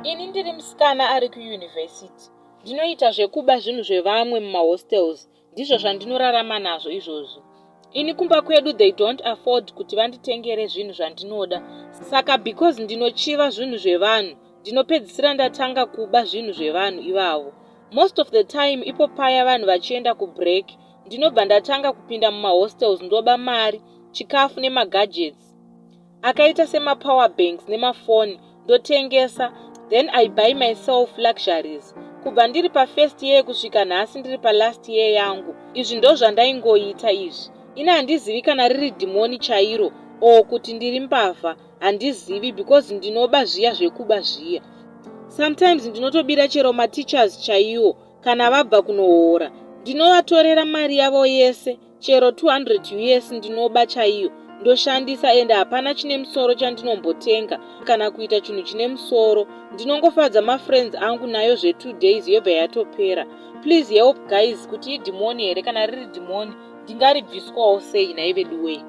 Ini ndiri musikana ari kuyunivhesiti. Ndinoita zvekuba zvinhu zvevamwe mumahostels, ndizvo zvandinorarama nazvo izvozvi. Ini kumba kwedu they don't afford kuti vanditengere zvinhu zvandinoda, saka because ndinochiva zvinhu zvevanhu, ndinopedzisira ndatanga kuba zvinhu zvevanhu ivavo. Most of the time ipo paya vanhu vachienda kubreak, ndinobva ndatanga kupinda mumahostels ndoba mari, chikafu nemagadgets akaita semapower banks nemafoni ndotengesa, then I buy myself luxuries. Kubva ndiri pafirst year kusvika nhasi ndiri palast year yangu, izvi ndozvandaingoita izvi. Ini handizivi kana riri dhimoni chairo or kuti ndiri mbavha, handizivi because ndinoba zviya zvekuba zviya. Sometimes ndinotobira chero mateachers chaiwo kana vabva kunohora, ndinovatorera mari yavo yese, chero 200 US ndinoba chaiyo ndoshandisa, ende hapana chine musoro chandinombotenga kana kuita chinhu chine musoro. Ndinongofadza mafriends angu nayo zve2 days yobva yatopera. Please help guys, kuti idhimoni here? Kana riri dhimoni, ndingaribviswawo sei naiveduwei?